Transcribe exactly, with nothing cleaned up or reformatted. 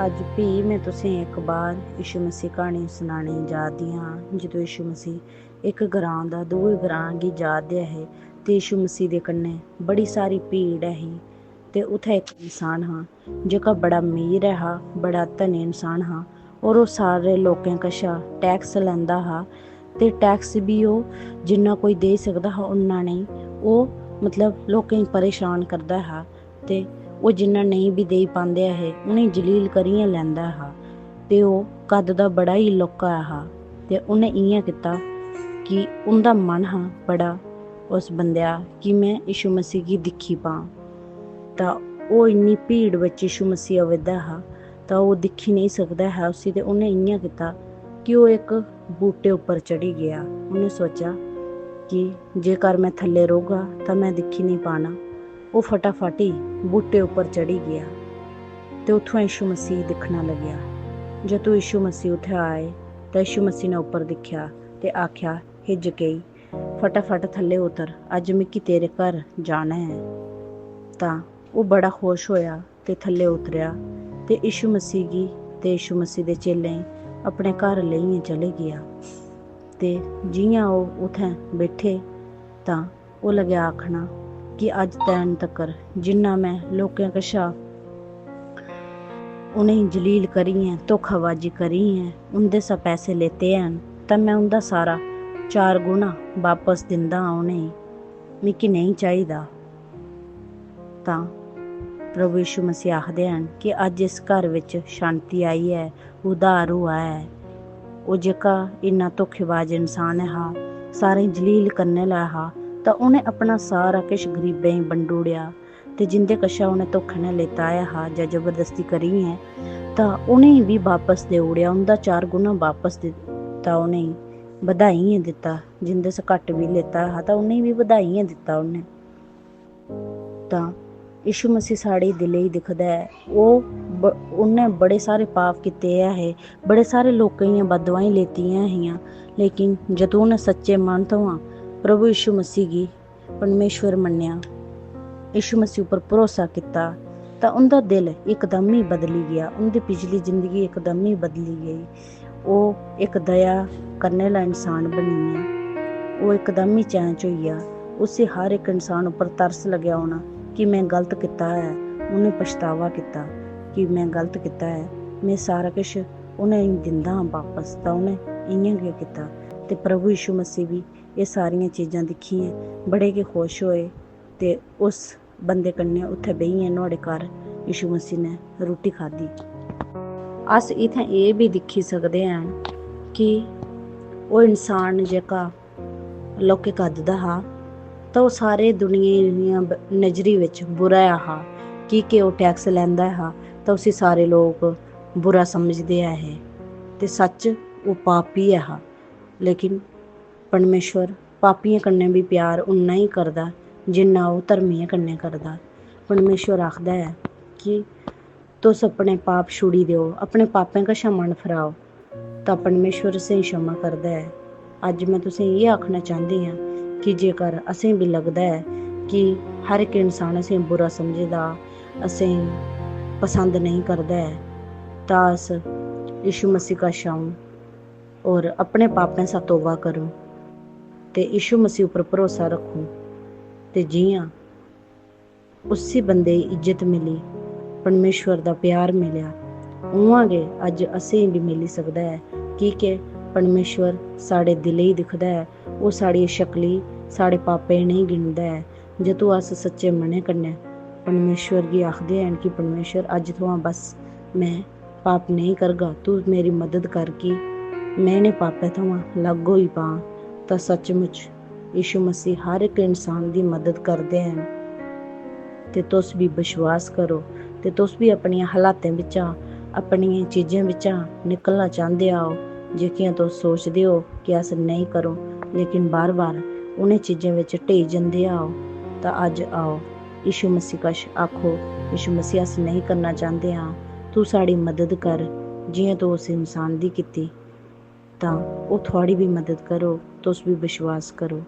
अज्ज फ्ही में तुसें इक बार यीशु मसीह क्हानी सनाने जा दी आं। जदूं यीशु मसीह इक ग्रांऽ दा दूए ग्रांऽ गी जा दे हे ते यीशु मसीह दे कन्नै बड़ी सारी भीड़ ऐ ही। ते उत्थै इक इंसान हा जेह्का बड़ा अमीर ऐ हा, बड़ा धनी इंसान हा, और ओह् सारे लोकें कशा टैक्स लैंदा हा। ते टैक्स बी ओह् जिन्ना कोई देई सकदा हा उन्ना नेईं, ओह् मतलब लोकें गी परेशान करदा हा। ते ओह् जिन्ना नेईं बी देई पांदे ऐ हे, उ'नेंगी जलील करियै लैंदा हा। ते ओह् कद दा बड़ा ही लौह्का हा। ते उ'नें इ'यां कीता कि उं'दा मन हा बड़ा उस बंदेआ कि में यीशु मसीह गी दिक्खी पां। तां ओह् इन्नी भीड़ बिच यीशु मसीह आवा दा हा, तां ओह् दिक्खी नेईं सकदा हा उसी। ते उ'नें इ'यां कीता कि ओह् इक बूह्टे उप्पर चढ़ी गेआ। उ'नें सोचेआ कि जेकर में थल्ले रौह्गा तां में दिक्खी नेईं पाना। ओह् फटाफट ही बूह्टे उप्पर चढ़ी गेआ ते उत्थुआं यीशु मसीह दिक्खना लग्गेआ। जदूं यीशु मसीह उत्थै आए तां यीशु मसीह ने उप्पर दिक्खेआ ते आखेआ, "हे जक्कई, फटाफट थल्ले उतर, अज्ज मिगी तेरे घर जाना ऐ।" तां ओह् बड़ा खुश होएआ ते थल्ले उतरेआ ते यीशु मसीह गी ते यीशु मसीह दे चेलें गी अपने घर लेइयै चली गेआ। ते जि'यां ओह् उत्थें बैठे तां ओह् लग्गेआ आखना कि अज्ज तैन तकर जिन्ना में लोकें कशा उ'नेंगी जलील करियै, धोखाबाजी करियै उं'दे शा पैसे लेते हैन, तां में उं'दा सारा चार गुणा बापस दिंदा आं उ'नेंगी। मिगी नेईं चाहिदा। तां प्रभु यीशु मसीह आखदे हैन कि अज्ज इस घर बिच शांति आई ऐ, उद्धार होआ ऐ। ओह् जेह्का इन्ना धोखेबाज इंसान हा, सारें गी जलील करने आह्ला हा, तां उ'नें अपना सारा किश गरीबें गी बंडी ओड़ेआ। ते जिं'दे कशा उ'नें धोखे नै लेता आया हा जां जबरदस्ती करियै, तां उ'नेंगी बी बापस देई ओड़ेआ, उं'दा चार गुणा बापस दित्ता उ'नेंगी, बधाइयै दित्ता। जिं'दे शा घट्ट बी लेता हा तां उ'नेंगी बी बधाइयै दित्ता उ'नें। तां यीशु मसीह साढ़े दिलै गी दिखदा ऐ। ओह् ब-, उ'न्नै बड़े सारे पाप कीते ऐ हे, बड़े सारे लोकें दियां बददुआं लेतियां हियां, लेकिन जदूं उ'न्नै सच्चे मन थमां प्रभु यीशु मसीह गी परमेश्वर मन्नेआ, यीशु मसीह उप्पर भरोसा कीता, तां उं'दा दिल इकदम ही बदली गेआ, उं'दी पिछली जिंदगी इकदम ही बदली गेई। ओह् इक दया करने आह्ला इंसान बनी गेआ। ओह् इकदम ही चेंज होई गेआ। उसी हर इक इंसान उप्पर तरस लग्गेआ होना कि में गलत कीता ऐ। उ'नें पछतावा कीता कि में गलत कीता ऐ, में सारा किश उ'नेंगी दिंदा हा बापस, तां उ'नें इ'यां गै कीता। ते प्रभु यीशु मसीह बी एह् सारियां चीजां दिक्खियै बड़े गै खुश होए ते उस बंदे कन्नै उत्थै बेहियै नुहाड़े घर यीशु मसीह ने रुट्टी खाद्धी। अस इत्थै एह् बी दिक्खी सकदे आं कि ओह् इंसान जेह्का लौह्के कद दा हा, तां ओह् सारे दुनिया दियां ब-, नजरी बिच बुरा ऐ हा, की के ओह् टैक्स लैंदा हा, तां उसी सारे लोक बुरा समझदे ऐ हे। ते सच्च ओह् पापी ऐ हा, लेकिन परमेश्वर पापियें कन्नै बी प्यार उन्ना ही करदा जिन्ना ओह् धर्मियें कन्नै करदा। परमेश्वर आखदा ऐ कि तुस अपने पाप छुड़ी देओ, अपने पापें कशा मन फराओ, तां परमेश्वर असेंगी क्षमा करदा ऐ। अज्ज में तुसेंगी एह् आखना चांह्दी आं कि जेकर असेंगी बी लगदा ऐ कि हर इक इंसान असेंगी बुरा समझदा, असेंगी पसंद नेईं करदा ऐ, तां अस यीशु मसीह कश आओ और अपने पापें सा तौबा करो ते यीशु मसीह उप्पर भरोसा रक्खो। ते जि'यां उसी बंदे गी इज्जत मिली, परमेश्वर दा प्यार मिलेआ, उ'आं गै अज्ज असेंगी बी मिली सकदा ऐ, की के परमेश्वर साढ़े दिलै गी दिखदा ऐ, ओह् साढ़ी शकली, साढ़े पापें गी नेईं गिनदा ऐ। जदूं अस सच्चे मनै कन्नै परमेश्वर गी आखदे हैन कि परमेश्वर, अज्ज थमां बस में पाप नेईं करगा, तू मेरी मदद कर कि में इ'नें पापें थमां अलग होई पां, तां सचमुच यीशु मसीह हर इक इंसान दी मदद करदे हैन। ते तुस बी विश्वास करो ते तुस बी अपनियां हालातें बिच्चा, अपनियें चीजें बिच्चा निकलना चांह्दे आओ, जेह्कियां तुस सोचदे ओ कि अस नेईं करो, लेकिन बार-बार उ'नें चीजें बिच ढेई जंदे आओ, तां अज्ज आओ, यीशु मसीह कश आखो, "यीशु मसीह, अस नेईं करना चांह्दे आं, तू साढ़ी मदद कर, जि'यां तू उस इंसान दी कीती, तां ओह् थुआढ़ी बी मदद करो, तुस बी विश्वास करो।"